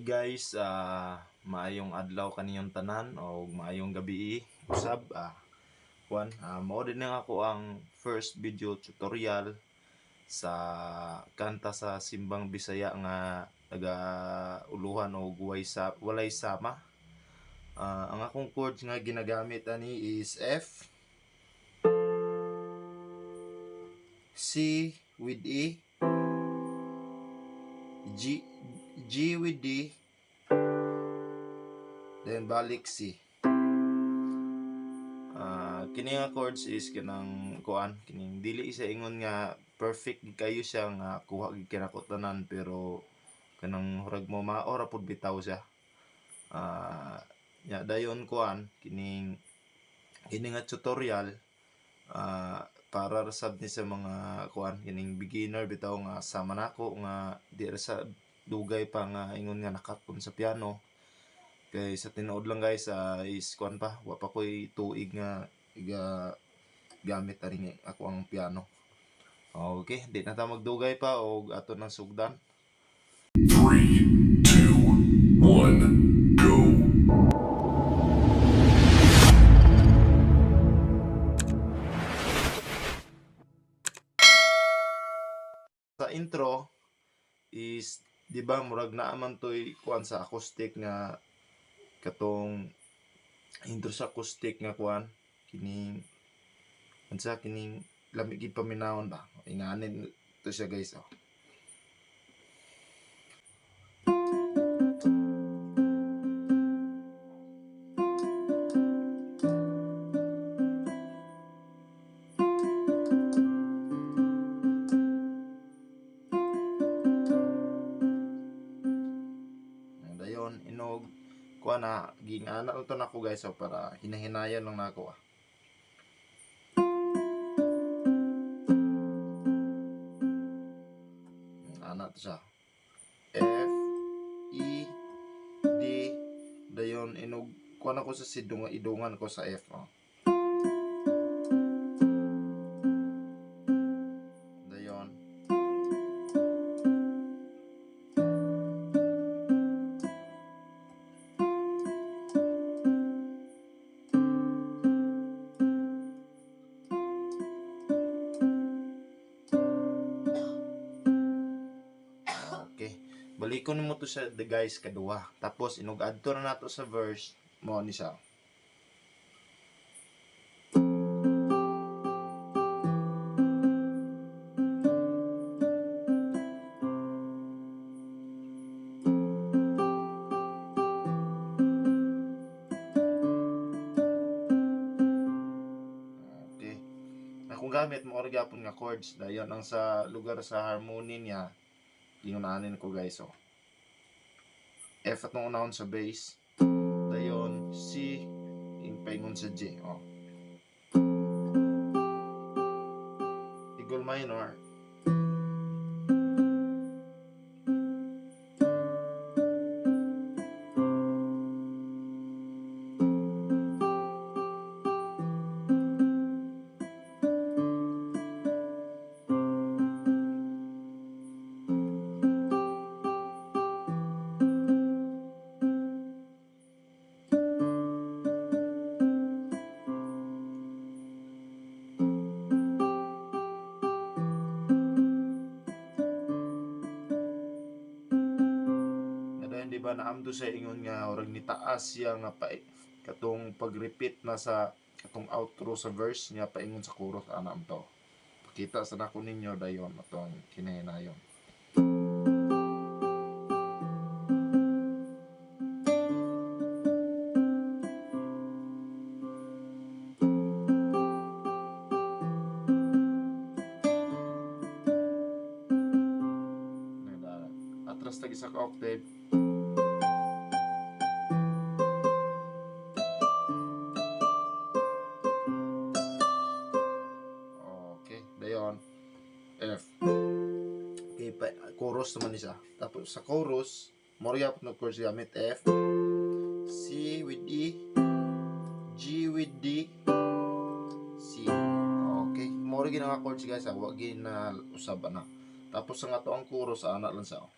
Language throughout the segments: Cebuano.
Guys, maayong adlaw kaniyong tanan o maayong gabi usab. Kuan, mao din nga ako ang first video tutorial sa kanta sa Simbang Bisaya nga taga uluhan o guway sa walay sama. Ang akong chords nga ginagamit ani is F, C with E, G, G with D, then balik C. Kini nga chords is kanang kuan, kining dili sa ingon nga perfect gid kayo siya nga kuha gid kanako tanan, pero kanang murag mo mao ra pud bitaw siya. Nya dayon kuan, kining kini nga tutorial para ra sab ni sa mga kuan, kining beginner bitaw nga sama nako nga di ra sa dugay pa nga ingon nga nakaton sa piano. Kay sa tinuod lang guys, is kuan pa, wa pa koy tuig nga iga gamit ani nga ako ang piano. Okay, di na ta magdugay pa og ato nang sugdan. Three, two, one, go. Sa intro is, di ba murag naa man toy kuan sa acoustic nga katong intro sa acoustic nga kuan, kining unsa kining lami gid paminawon ba, inganin to siya guys, oh. Dayon inog kuan na gingana lang to nako guys, oh, para hinahinayan lang nako ah. Ana to siya. F, E, D, dayon inog kuan ako sa sidong idungan ko sa F, oh. Dayon. Okay. Balikon mo to sa the guys kaduha. Tapos inog adto na nato sa verse mo ni siya. Okay. Akong gamit mo ra gyapon nga chords. Dayon ang sa lugar sa harmony niya, ingunanin ko guys, oh. F atong unahon sa bass. Dayon C paingon sa G, oh. Equal minor. Nga dayon di ba naamdo sa ingon nga orag nitaas siya nga pa katong pag-repeat na sa katong outro sa verse niya paingon sa chorus, ana to. Pakita sa nako ninyo dayon atong kinahinayon. Atras tag isa ka octave. Okay, dayon F. Okay, pa, chorus naman ni siya. Tapos sa chorus, mo ra gyapon og chords gamit F, C with E, G with D, C. Okay, mo ra gyud ang chords guys, wa gyud na usab na. Tapos ang ato ang chorus ana lang siya, oh.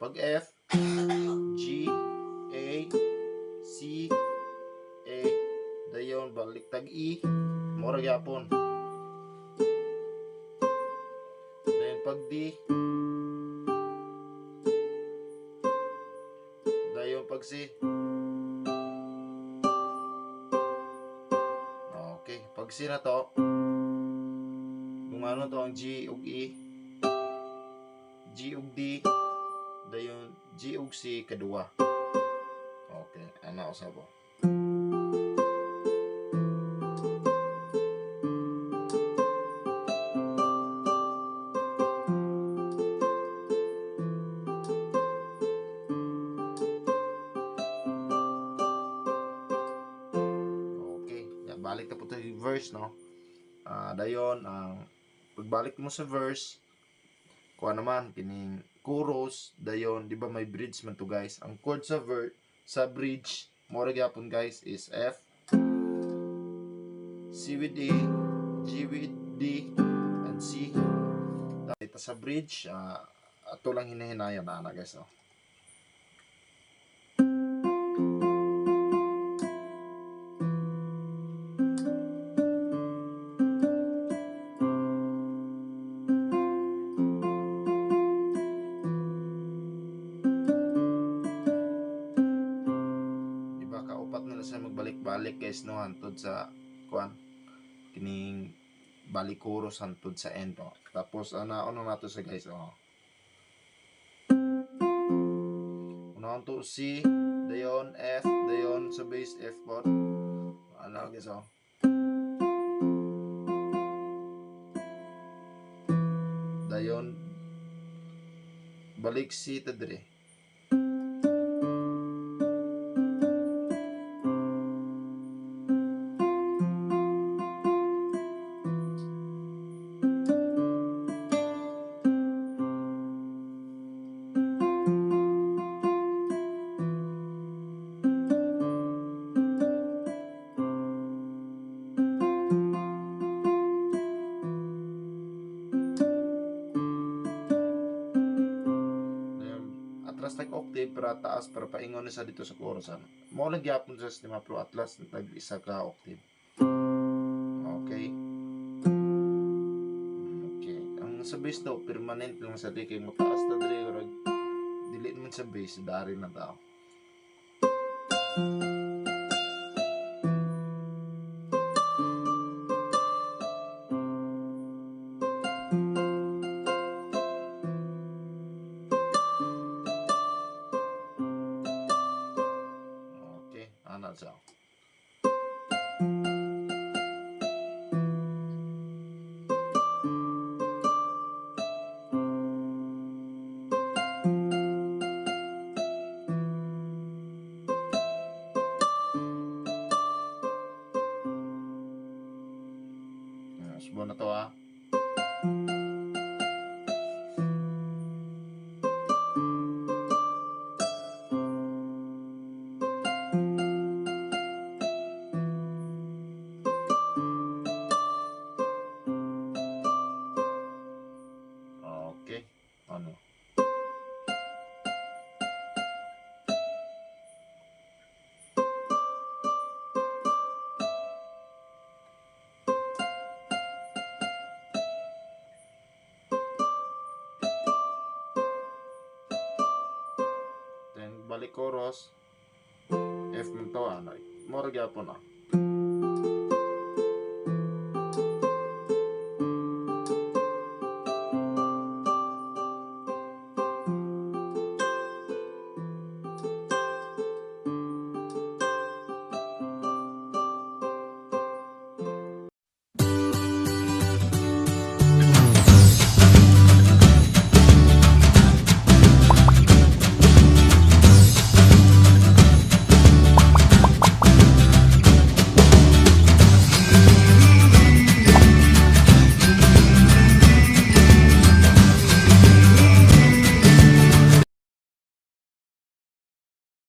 Pag F, G, A, C, A, dayon balik tag E, mora gyapon. Dayon pag D, dayon pag C. Okay, pag C na to, kung ano to ang G ug E, G ug D, dayon G ug C kaduwa. Okay, ana usab o. Okay, ya, balik na po tayo yung verse, no? Dayon, ang pagbalik mo sa verse, kuha naman, kining chorus, dayon, di ba may bridge man to, guys? Ang chord sa bridge, mora gyapon, guys, is F, C with A, G with D, and C. Dito sa bridge, ato lang hinahinayan na, guys, oh. Diba kaupat na lang siya magbalik-balik, guys, no, hantod sa kuan kining balik chorus hantod sa end, no? Tapos ana ano nato sa, guys, oh. Unahon to C, dayon F, dayon sa bass F pod. Ano, guys, oh. Dayon balik C ta dire. Dayon atras tag octave para taas para paingon na sa dito sa chorus, ano. Mao lang gyapon sa sistema pero atlas tag isa ka octave. Okay. Okay. Ang sa bass daw permanent lang sa di kay motaas na diri rag dili man sa bass dari na tao. Okay, ana siya. Subukan na to, ah. Okay. Ano? Then balik chorus. F man to, ano. Mora gyapon, ah.